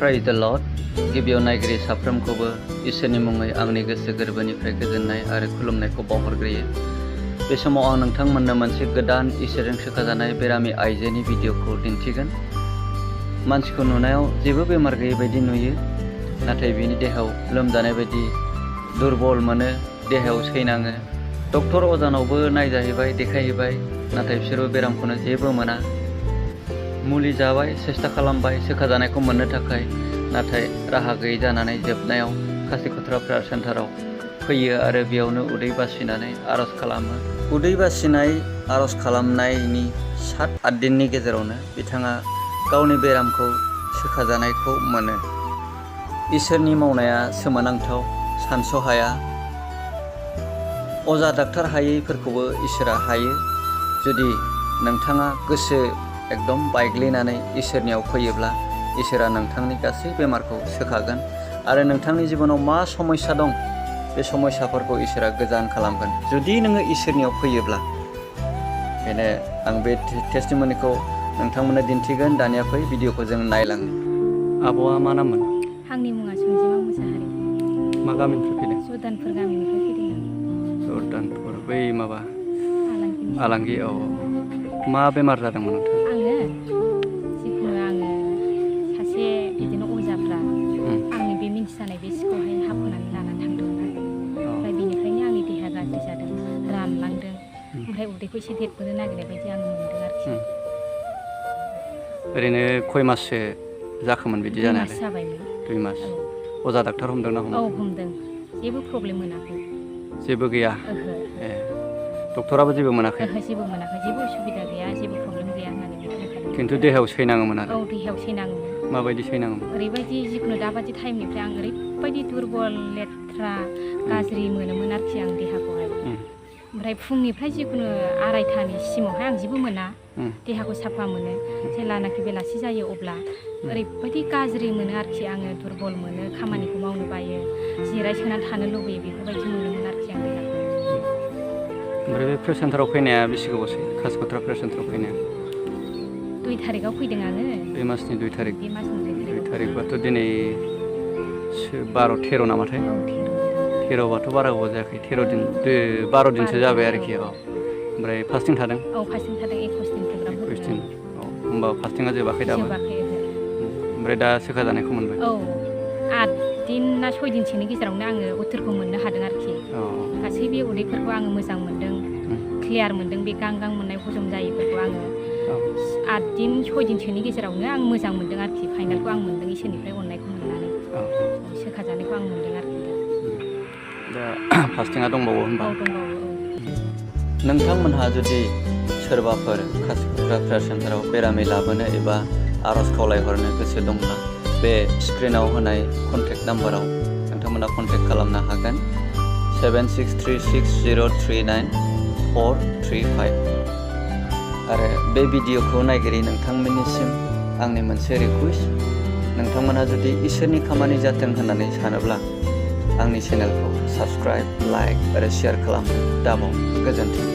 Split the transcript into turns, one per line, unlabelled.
Praise the Lord. गिबियाव नायगिरि साफ्रोमखौबो इसोरनि मुङै आंनि गोसो गोरबोनिफ्राय गोजोननाय आरो खुलुमनायखौ बावहरग्रोयो। बे समाव आं नोंथांमोननो मोनसे गोदान इसोरजों सोखाजानाय बेरामि आइजोनि भिडिअखौ दिन्थिगोन। मानसिखौ नुनायाव जेबो बेमार गैयै बायदि नुयो, नाथाय बिनि देहायाव लोमजानाय बायदि दुरबल मोनो, देहायाव सैनाङो। डक्टर अजानावबो नायजाहैबाय, देखायहैबाय, नाथाय बिसोरबो बेरामखौनो जेबो मोना। मुलि जाबाय, सेस्था खालामबाय सोखाजानायखौ मोननो थाखाय, नाथाय राहा गैयै जानानै जोबनायाव खासिकत्रा प्रेयार सेन्टाराव फैयो आरो बेयावनो उदै बासिनानै आर'ज खालामो। उदै बासिनाय आर'ज खालामनायनि 7-8 दिननि गेजेरावनो बिथाङा गावनि बेरामखौ सोखाजानायखौ मोनो। इसोरनि मावनाया सोमोनांथाव, सानस'हाया। अजा डाक्टार हायैफोरखौबो इसोरा हायो। जुदि नोंथाङा गोसो एकदम बायग्लिनानै इसोरनियाव फैयोब्ला इसोरा नोंथांनि गासै बेमारखौ सोखागोन आरो नोंथांनि जिबनाव मा समस्या दं बे समस्याफोरखौ इसोरा गोजान खालामगोन जुदि नोङो इसोरनियाव फैयोब्ला। बेनो आं बे टेस्टिमनिखौ नोंथांमोननो दिन्थिगोन। दानिया फै भिडिअखौ जों नायलांनि। आब'आ मा नाममोन?
आंनि मुङा संजिमा मुसाहारि।
मा गामिनिफ्राय फैदों?
सुदानफोर गामिनिफ्राय फैदों आं।
सुदानफोर बै माबा
आलांगि।
आलांगि। औ मा बेमार जादोंमोन नोंथां?
जिखुनु आङो सासे बिदिनो अजाफ्रा आंनि बे मिन्थिजानाय बे सिखौहाय हाबहोनानै लानानै थांदोंमोन आरो। ओमफ्राय बेनिफ्रायनो आंनि देहाया गाज्रि जादों, रानलांदों, ओमफ्राय उदैखौ एसे देरबोनो नागिरनाय बायदि आं मोनदों आरोखि।
ओरैनो खय माससो जाखोमोन बिदि जानायालाय?
2 मास जाबायमोन।
2 मास। अजा डाक्टार हमदोंना
औ
हमाखै?
हमदों, जेबो प्रब्लेम मोनाखै।
जेबो गैया?
ओहो।
ए डक्टराबो जेबो मोनाखै?
ओहो, जेबो मोनाखै, जेबो उसुबिदा गैया, जेबो प्रब्लेम गैया होननानै बुंखादों।
खिन्थु देहायाव सैनाङोमोन आरो?
औ, देहायाव सैनाङोमोन।
माबायदि सैनाङोमोन?
ओरैबायदि जिखुनु दाबादि टाइमनिफ्राय आं ओरैबायदि दुरबल, लेथ्रा, गाज्रि मोनोमोन आरोखि आं देहाखौहाय। ओमफ्राय फुंनिफ्राय जिखुनु 2:30 सिमावहाय आं जेबो मोना, देहाखौ साफा मोनो। जेलानाखि बेलासि जायो अब्ला ओरैबायदि गाज्रि मोनो आरोखि आङो, दुरबल मोनो, खामानिखौ मावनो बायो, जिरायसोनानै थानो लुबैयो, बेफोरबायदि मोनोमोन आरोखि आं देहाखौ।
ओमफ्राय बे प्रेयार सेन्टाराव फैनाया बेसे गोबावसै? खासिकत्रा प्रेयार सेन्टाराव फैनाया?
2 तारिखआव फैदों आङो।
बे मासनि 2 तारिख?
बे मासनि 2
तारिखबाथ' दिनै 12-13 नामाथाय?
औ, 13।
13बाथ' बारा गोबाव जायाखै, 12 दिनसो जाबाय आरोखि। औ। ओमफ्राय फास्टिं थादों?
औ, फास्टिं थादों, 21 दिन प्रग्राम होदों।
21 दिन। औ, होमबा फास्टिंआ जोबाखै दाबो?
जोबाखै।
ओमफ्राय दा सोखाजानायखौ मोनबाय?
औ, 8 दिन ना 6 दिनसोनि गेजेरावनो आङो उत्तरखौ मोननो हादों आरोखि। गासै बे उदैफोरखौ आङो मोजां मोनदों, क्लियार मोनदों। बे गांगां मोननाय हजम जायैफोरखौ आङो 8 दिन 6 दिनसोनि गेजेरावनो आं मोजां मोनदों आरोखि। फाइनालखौ आं मोनदों, इसोरनिफ्राय अननायखौ मोननानै सोखाजानायखौ आं मोनदों आरोखि।
दा फास्टिंआ दंबावो होनबा?
औ, दंबावो।
नोंथांमोनहा जुदि सोरबाफोर खासिकत्रा प्रेयार सेन्टाराव बेरामि लाबोनो एबा आर'ज खावलायहरनो गोसो दंब्ला बे स्क्रिनाव होनाय कन्टेक्ट नाम्बाराव नोंथांमोना कन्टेक्ट खालामनो हागोन। 7636039435। आरो बे भिडिअखौ नायगिरि नोंथांमोननिसिम आंनि मोनसे रिकुवेस्ट, नोंथांमोनहा जुदि इसोरनि खामानि जाथों होननानै सानोब्ला आंनि चेनेलखौ साबस्क्राइब, लाइक आरो शेयार खालामनो दाबाव। गोजोन्थों।